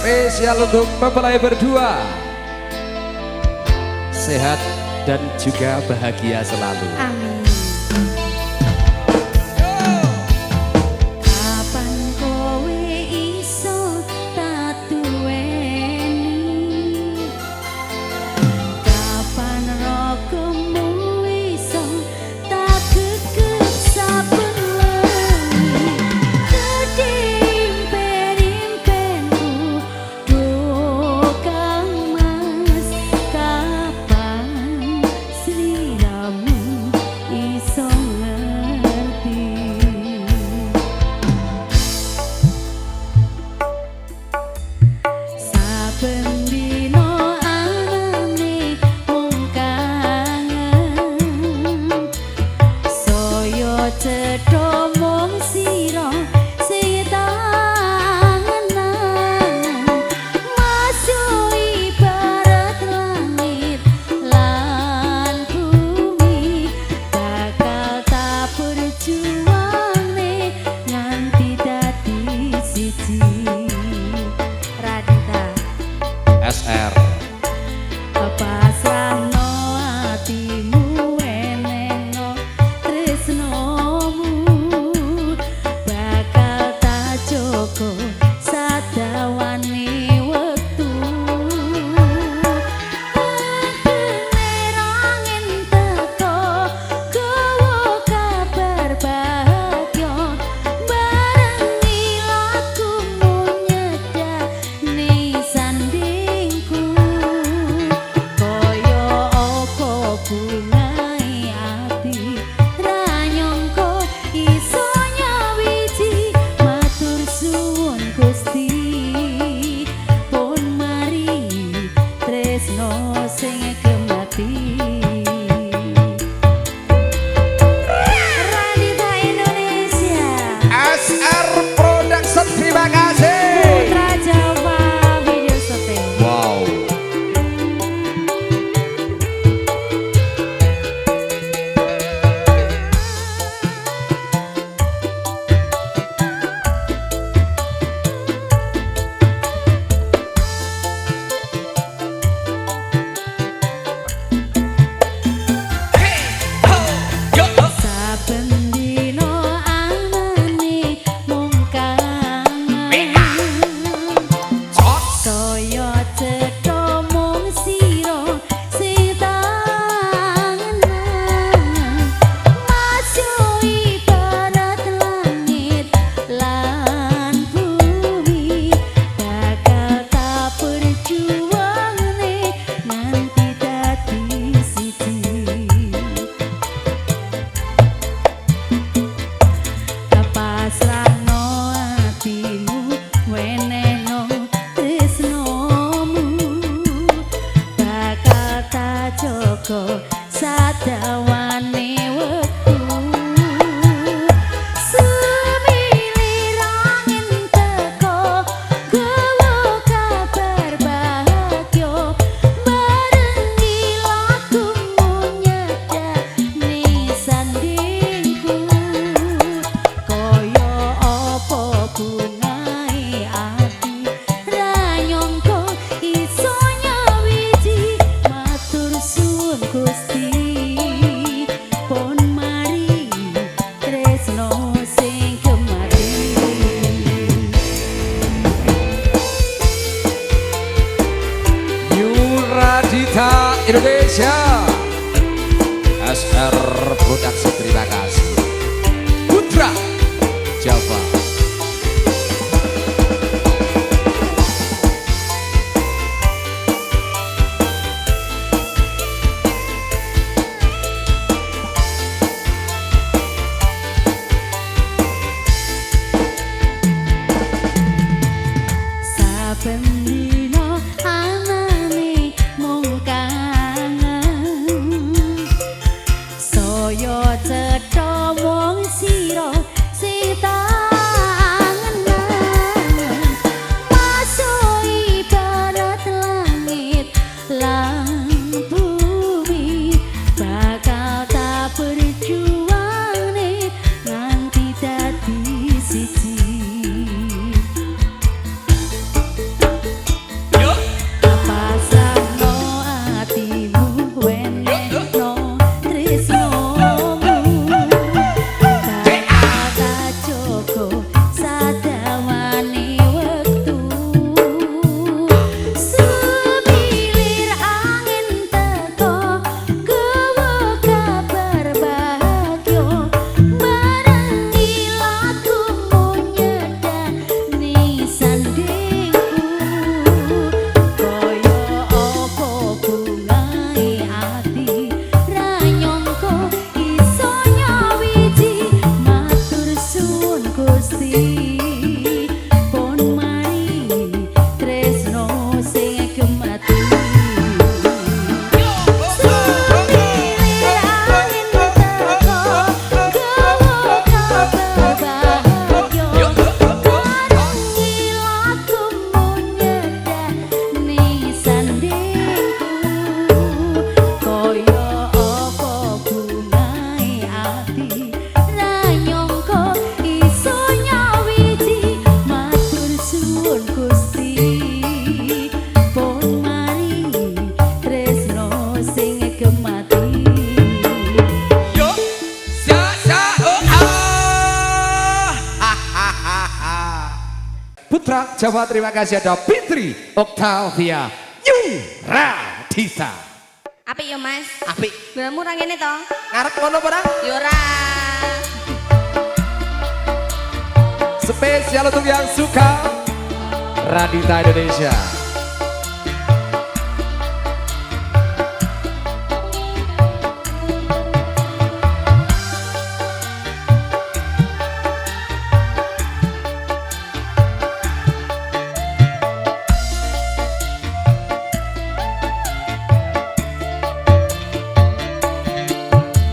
Spesial untuk mempelai berdua. Sehat dan juga bahagia selalu. Amin. Kapan kowe iso tak duweni? Kapan ragamu iso tak gegep saben wengi? Kedimpen-impenku duh Kang Mas, kapan sliramu iso ngerti? Saben dina anane mung kangen, saya cetha mung sira sing tangenan. Masuk ibarat langit lan bumi, bakal tak perjuangne nganti dadi siji. Radita SR. Pasrahno atimu, wenehno tresnomu, bakal tak jaga sadawane wektu. Merangin teko gawa kabar bahagia, barengi lakumu nyedani sandingku. Kaya apa bungae ati ra nyangka iso nyawiji. Matur suwun Gusti pun mari tresno sing kemati. Radita Indonesia, SR Production, terima kasih. Putra Jawa Video Syuting. Wow. Saben dina anane mung kangen, saya cetha mung sira sing tangenan. Masuk ibarat langit lan bumi, bakal tak perjuangne nganti dadi siji. Pasrahno atimu, wenehno tresnomu, bakal tak jaga sadawane wektu. Semilir angin teko gawa kabar bahagia, barengi lakumu nyedani sandingku. Kaya apa bungae ati ra nyangka iso nyawiji. Matur suwun Gusti pun mari tresno sing kemati. New Radita Indonesia. SR Production, terima kasih. Putra Java. Saben dina anane mung kangen, saya cetha mung sira sing tangenan. Masuk ibarat langit lan bumi, bakal tak perjuangne nganti dadi siji. Putra Jawa, terima kasih ada Fitri Octavia New Radita. Apik yo, Mas. Apik. Mbakmu ora ngene to? Ngarep ngono apa ora? Yo ora. Spesial untuk yang suka Radita Indonesia.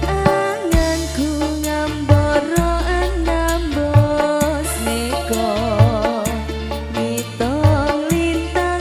Anganku ngambara enambos mega, ngitung lintang.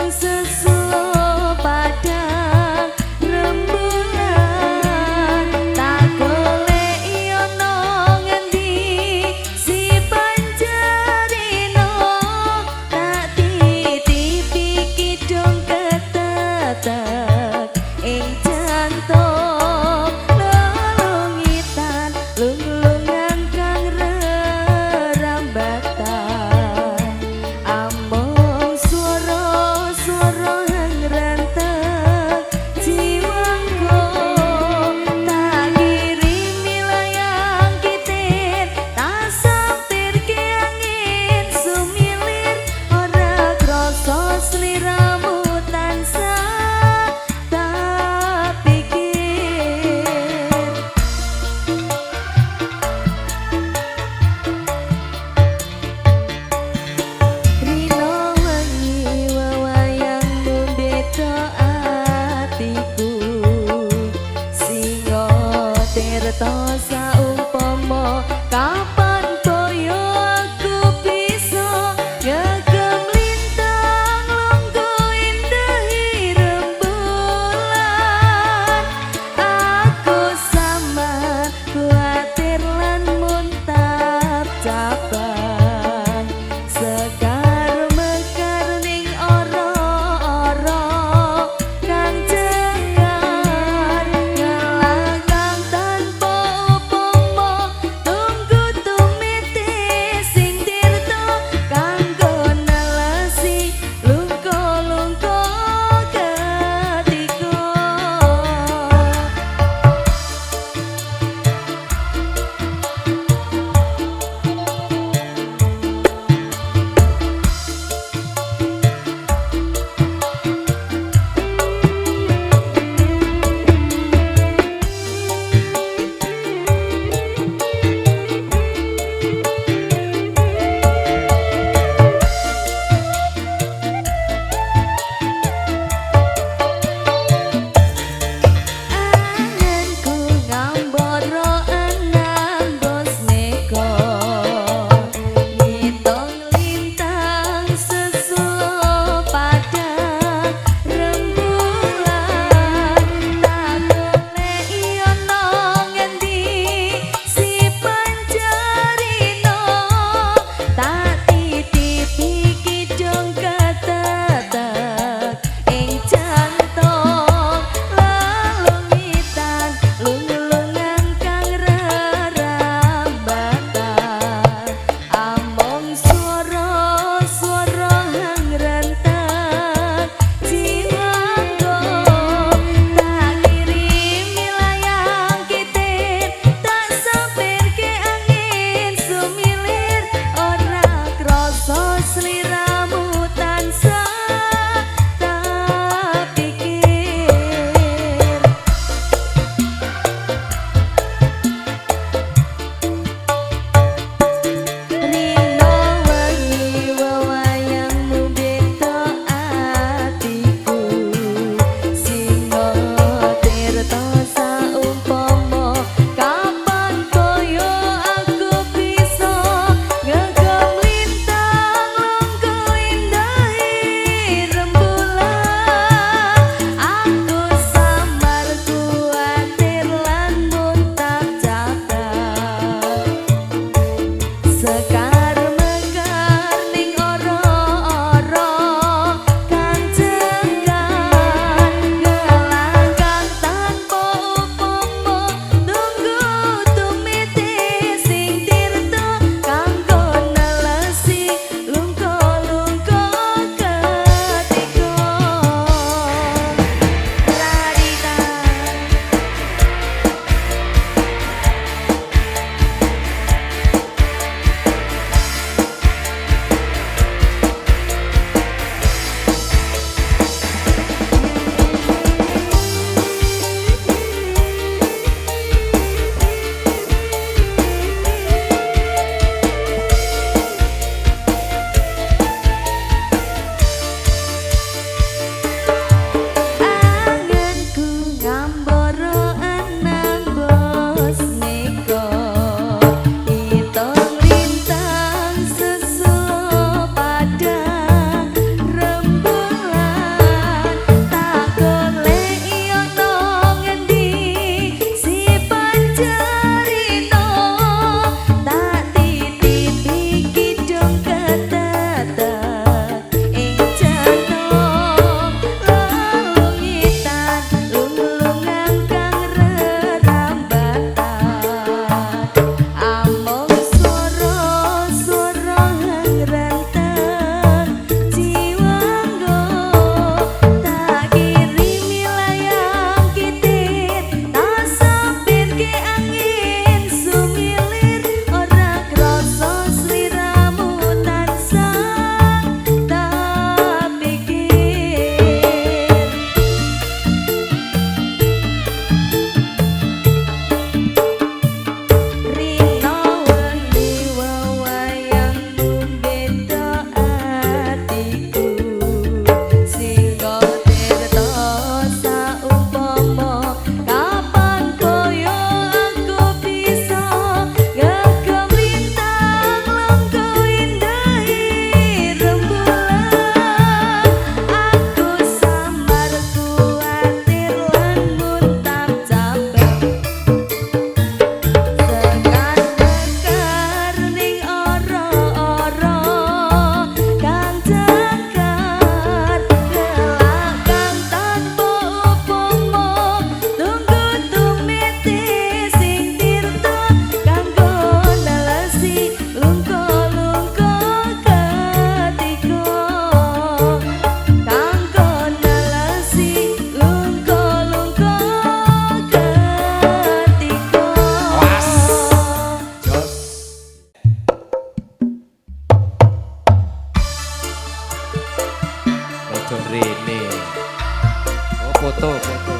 Foto, foto.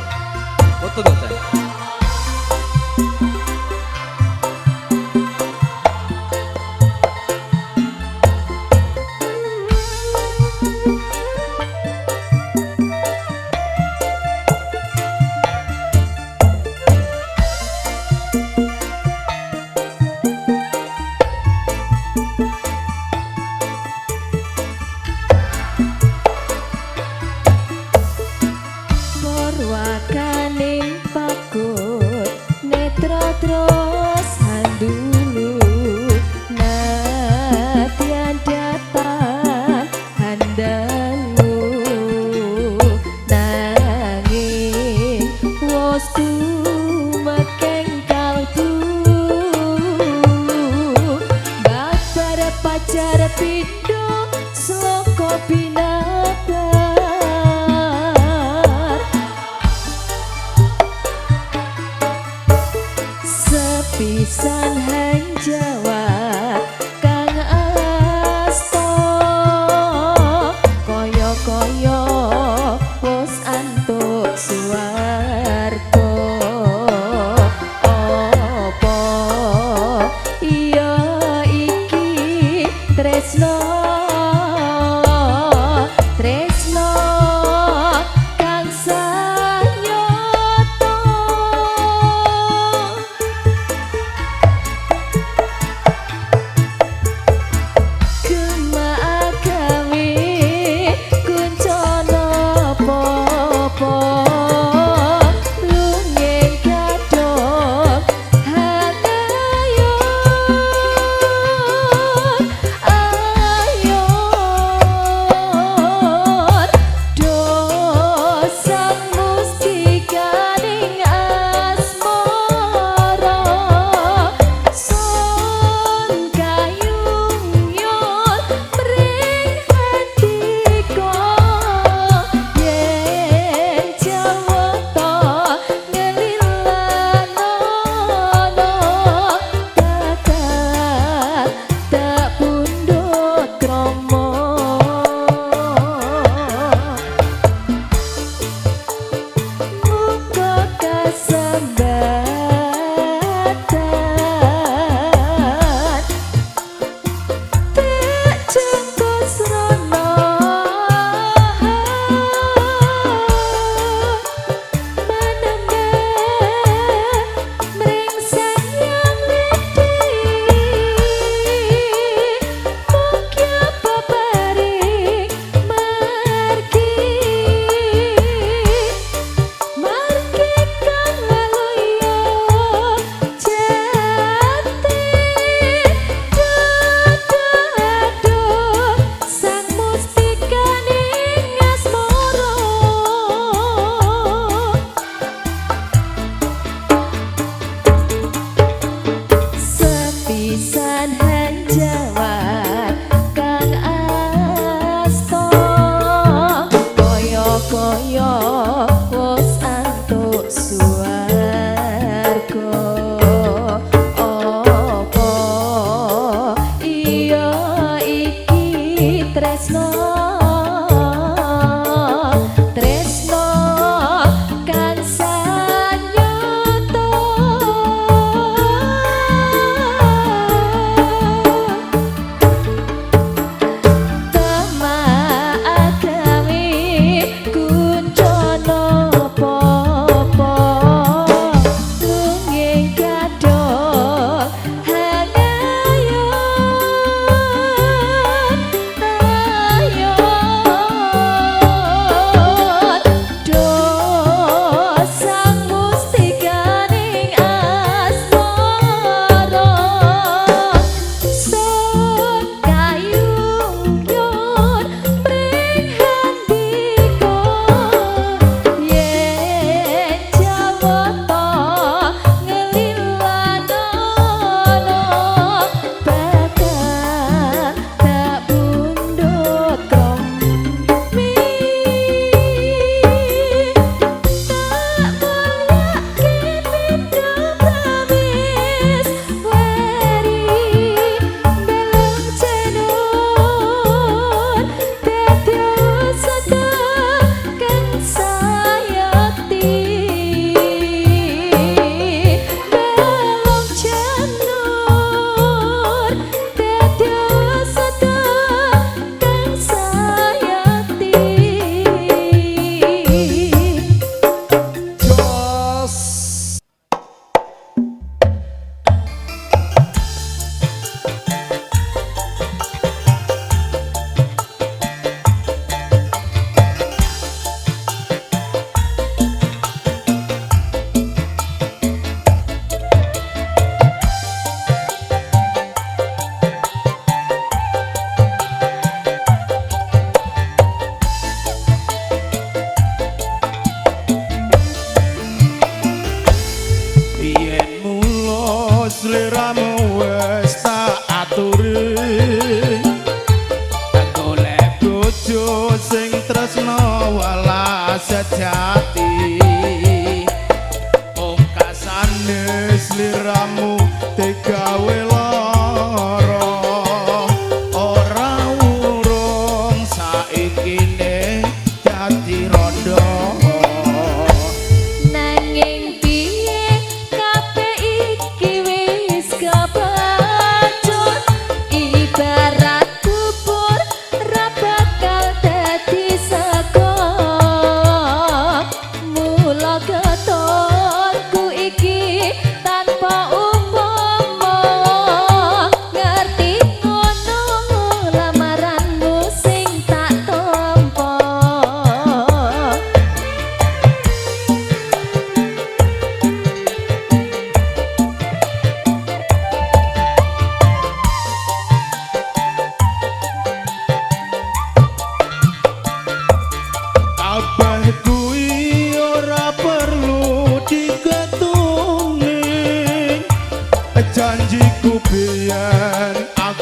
Foto tuh, Cak. Purwakaning pakut netra terus handulu natian datang handalu nanging wos tumekeng kalbu babar pacar pindho sloka binabar. Sepisan hanjawa kang asta kaya-kaya wis antuk swarga. Apa iya iki tresno, tresno kang sanyata. Kemaagawe kuncono popo lungeng gadhong hanayon ayon dosang mustikaning asmara sun kayung yun mring handika yen jawata ngelilanono bakal tak pundhut krama. Muga kasembatan tak jangka srana manembah mring Sang Hyang Widhi. Mugia babaring margi margi kang waluya jati dudu sang mustikaning asmara. Sepisan hanjawat kang asta kaya-kaya wis antuk swarga. Apa iya iki tresno, tresno kang sanyata. Kemaagawe kuncono popo lungeng gadhong hanayon ayon.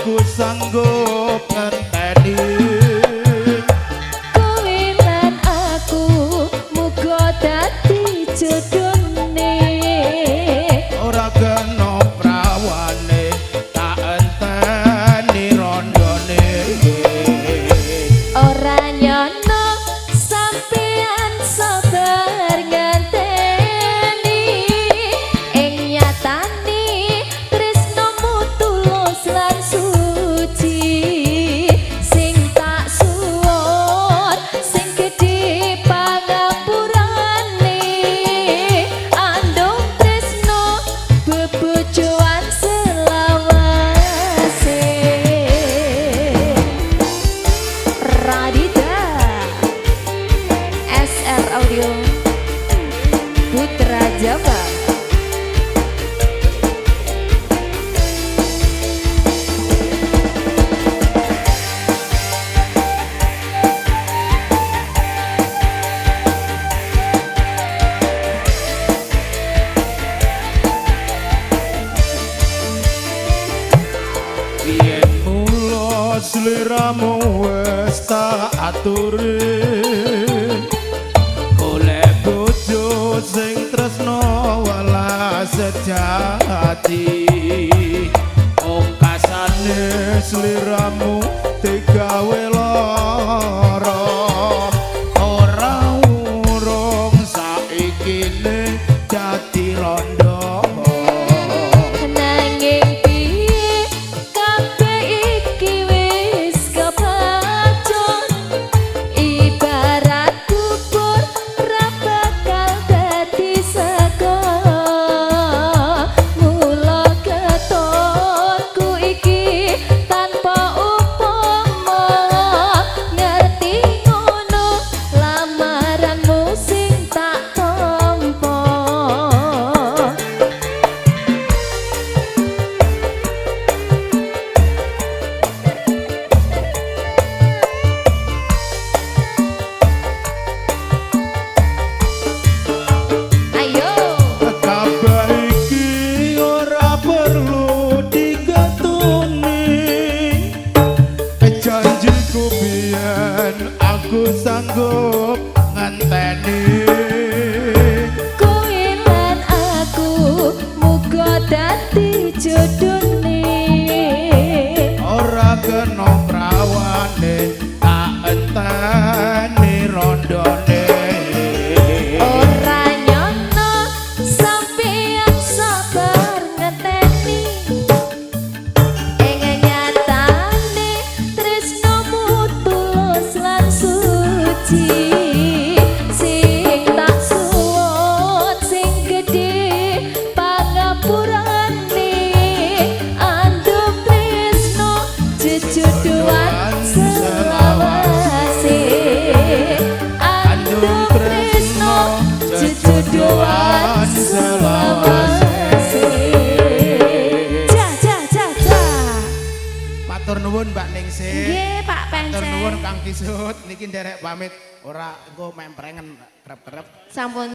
aku sanggup ngenteni. Kowe lan aku muga dadi jodone. Ora kena prawane tak enteni rondone. Ora nyono sampean sabar ngenteni. Ing nyatane tresnomu tulus lan suci. Sing tak suwun sing gedhe pangapurane. Andung tresno bebojoan selawase. Radita SR Audio Putra Java. Yen mula sliramu wis tak aturi, golek bojo sing tresno welas sejati. Ongkasane sliramu digawe lara, ora urung saikine dadi rondo. Nanging piye kabeh iki wis kepacut, ibarat bubur ra bakal dadi sego. Mula ketonku iki tanpa upama, ngerti ngono lamaranmu sing tak tampa. Ayo. Kabeh iki ora perlu diketuni. Janjiku biyen aku sanggup ngenteni. Kowe lan aku muga dadi jodone. Ora kena prawane tak enteni rondone. Ora nyono sampeyan sabar ngenteni. Ing nyatane tresnomu tulus lan suci. Sing tak suwun sing gedhe pangapurane. Andum tresno jejodohan selawase. Andum tresno jejodohan selawase. Ja ja ja ja. Matur nuwun Mbak Ningsih. Nggih, Pak Matur nuwun Penceng. Kang Kisut, niki nderek pamit ora engko memprengen kerep-kerep. Sampun.